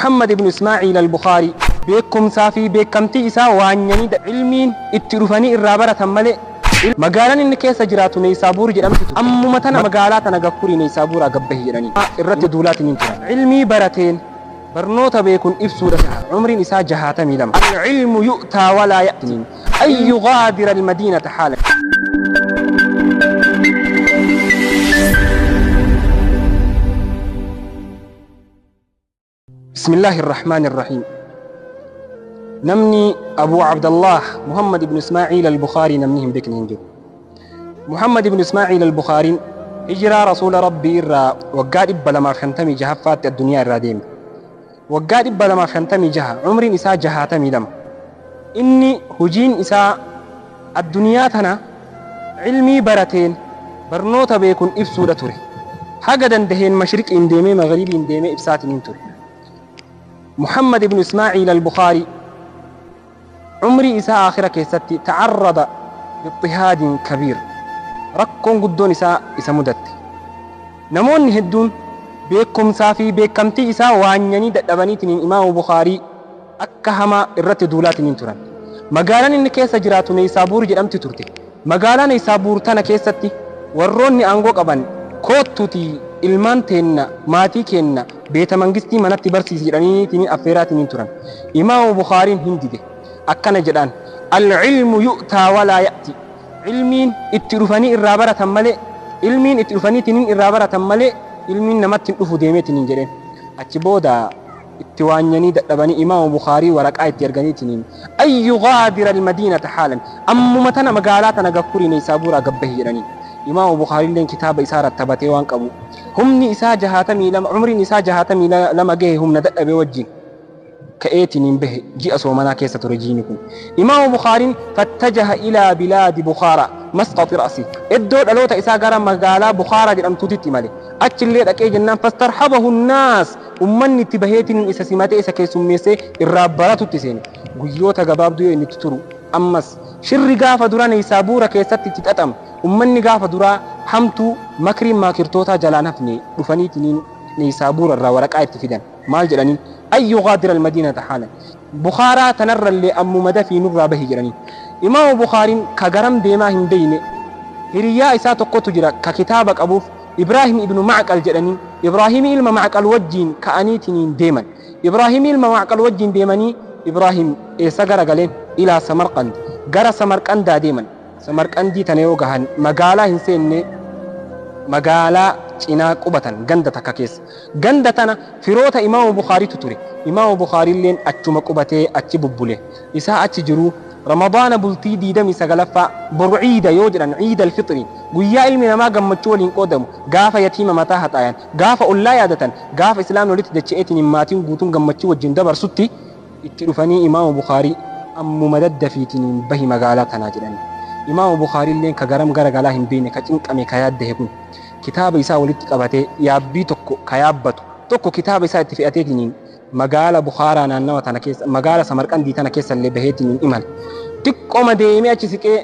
Muhammad ibn Ismaaciil al-Bukhaarii beekumsaa fi beekamtii isaa waanyanii ilmiin itti dhufanii irraa baratan malee magaalaan inni keessa jiraatu Neysaabuur jedhamti ture. Ammuma tana magaalaa tana gaffurii Neysaabuuraa gabbahi jedhanii irratti duulaatiin hin turan. Ilmii barateen barnoota beekuun ibsuudha umriin isaa 62. Al-ilmu yu'taa walaa ya'ti an yughaadira al-madiinata haala. بسم الله الرحمن الرحيم. نمني أبو عبد الله محمد بن إسماعيل البخاري نمنيهم بك ننجو. محمد بن إسماعيل البخاري هجرة رسول ربي إرى وقاد إبلا ما فهمتمي جهفات الدنيا الراديم. وقاد إبلا ما فهمتمي جها عمري إساء جهاتمي لم. إني هجين إساء الدنيا تنا علمي برتين برنوتا بيكون إفسودة توري. حاجة دهين مشرق إنديمي مغرب إنديمي إفسات توري. محمد بن إسماعيل البخاري عمري إساء آخرة كيستي تعرض لاضطهاد كبير. ركون قدون إساء إساء مدت. نمون هدون بيكم سافي بيكمتي إساء وانيني دبنيتنين إمام بخاري أكهما إرت دولاتنين تران. مقالا إن كيسة جراتو نيسابور جرمتي ترتي. مقالا نيسابور تانا كيستي وروني أنغوك أبان كوتوتي ilmaan teenna maatii keenna beeta mangistii manatti barsiisi jedhaniitiin affeeraatiin turan. Imaamu Bukhaariin hin dide. Akkana jedhaan al-ilmu yu'taa walaa ya'ti. Ilmiin itti dhufanii irraa baratan malee ilmiin itti dhufaniitiin irraa baratan malee ilmiin namatti hin dhufu deemeetiin jedheen. Achi booda itti waanyanii dadhabanii Imaamu Bukhaarii waraqaa itti erganiitiin an yughaadira al-madiinata haalan ammuma tana magaalaa tana gaffurii Neysaabuuraa gabbahi jedhanii. Imaamu Bukhaariilleen kitaaba isaa rattabatee waan qabu humni isaa 62 umriin isaa 62 gahe humna dadhabee wajjin ka'eetiin bahe ji'a soomanaa keessa ture jiini kun. Imaamu Bukhaariin fattajaha ilaa bilaadi Bukhaaraa masqaxi ra'si iddoo dhaloota isaa gara magaalaa Bukhaaraa jedhamtuutitti male achillee dhaqee jennaan fastarhabahu nnaas ummanni itti baheetiin isa simatee isa keessummeessee irraa baratutti seene. Guyyoota gabaabduu yoo inni itti turu ammas shirri gaafa dura Neysaabuura keessatti itti xaxame ummanni gaafa duraa hamtuu makriin maakirtootaa jalaan hafne dhufaniitiin Neysaabuura irraa waraqaa itti fidan. Maal jedhaniin an yughaadira al-madiinata haalan Bukhaaraa tanarrallee ammuma dafii nurraa bahi jedhaniin. Imaamu Bukhaariin ka garam deemaa hin beeyne hiriyaa isaa tokkotu jira ka kitaaba qabuuf Ibraahim ibnu Macqal jedhanii Ibraahim ilma Macqal wajjiin ka'aniitiin deeman. Ibraahim ilma Macqal wajjiin deemanii Ibraahim eessa gara galeen ilaa Samarqand gara Samarqandaa deeman. Samarqandii tana yoo gahan magaalaa hin seenne magaalaa cinaa qubatan ganda takka keessa. Ganda tana firoota Imaamu Bukhaariitu ture. Imaamu Bukhaariilleen achuma qubatee achi bubbule. Isaa achi jiru Ramadaana bultii 29ffaa boru ciida yoo jedhan ciida alfixrii guyyaa ilmi namaa gammachuu waliin qoodamu gaafa yatiima mataa haxaayan gaafa ollaa yaadatan gaafa islaamni walitti dacha'eetiin maatiin guutuun gammachuu wajjin dabarsutti itti dhufanii Imaamu Bukhaarii ammuma daddafiitiin bahi magaalaa tanaa jedhani. Imaamu Bukhaariilleen ka garam gara galaa hin beekne ka cinqame ka yaaddahe kun kitaaba isaa walitti qabatee yaabbii tokko ka yaabbatu tokko kitaaba isaa itti fe'ateetiin magaala Bukhaaraa naannawa tana keessa magaala Samarqandii tana keessa illee baheetiin imale. Xiqqooma deemee achi siqee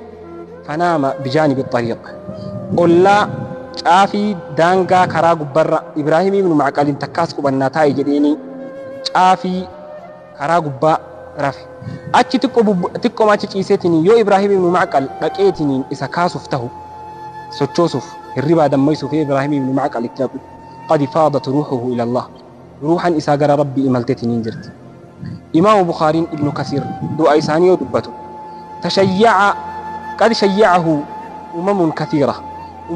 fanaama bijaanibi xariiq ollaa caafii daangaa karaa gubbarra Ibraahim ibnu Macqaliin takkaas qubannaa taa'e jedheeni caafii karaa gubbaa rafe. Achi xiqqooma achi ciiseetiin yoo Ibraahim ibnu Macqal dhaqeetiin isa kaasuuf tahu sochoosuuf hirribaa dammaysuuf Ibraahim ibnu Macqal itti dhaqu qad faadat ruuhuhu ila Allah ruuxan isaa gara Rabbii imalteetiin jirti. Imaamu Bukhaariin ibnu Kasiir du'a isaanii yoo dubbatu tashayyaca qad shayyacahu umamun kathiira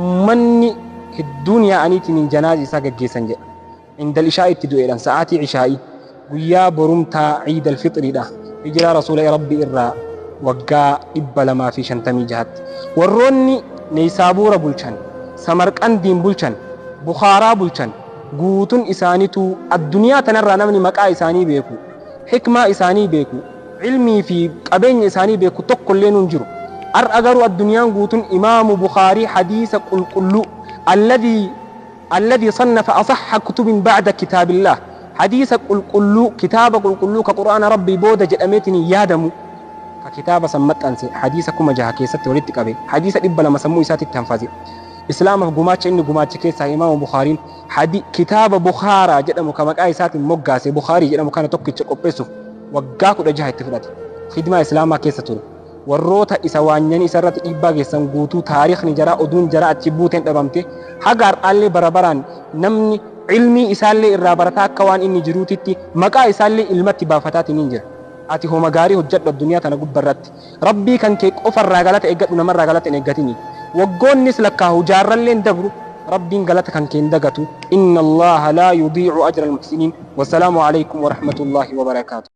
ummanni hedduun yaa'aniitiin janaaza isaa gaggeessan jedha. Inda al-ishaa'itti du'eedhaan sa'aatii ishaa'ii guyyaa borumtaa ciida alfixriidha. Hijiraa rasuula Rabbii irraa waggaa 256tti. Warroonni Neysaabuura bulchan, Samarqandiin bulchan, Bukhaaraa bulchan guutuun isaaniitu addunyaa tanarraa namni maqaa isaanii beeku, hikmaa isaanii beeku, ilmii fi qabeenya isaanii beeku tokkollee nuun jiru. Har'a garuu addunyaan guutuun Imaamu Bukhaarii hadiisa qulqulluu alladhi sannafa asahha kutubin ba'da kitaabillah hadiisa qulqulluu kitaaba qulqulluu ka qur'aana Rabbii booda jedhameetiin yaadamu ka kitaaba san maxxanse hadiisa 6000 keessatti walitti qabe hadiisa 200 sammuu isaatitti hanfase. Islaamaaf gumaacha inni gumaache keessaa Imaama Bukhaariin kitaaba Bukhaaraa jedhamu ka maqaa isaatiin moggaase Bukhaarii jedhamu kana tokkicha qopheessuuf waggaa 16 itti fudhate. Khidmaa Islaamaa keessa ture. Warroota isa waanyanii isa irratti dhiibbaa geessan guutuu taarikhni jaraa, oduun jaraa achi buuteen dhabamte. Haga har'aallee bara baraan namni ilmii isaallee irraa barataa akka waan inni jiruutitti maqaa isaallee ilmatti baafataatiin hin jira. Ati homa gaarii hojjadhu addunyaa tana gubbarratti. Rabbii kan kee qofarraa galata eeggadhu, namarraa galata hin eeggatini. Waggoonnis lakkaahu, jaarralleen dabru, Rabbiin galata kan kee hin dagatu. Inna Allaha laa yudiicu ajra al-muhsiniin. Wassalaamu alaykum wa rahmatullahi wa barakaatu.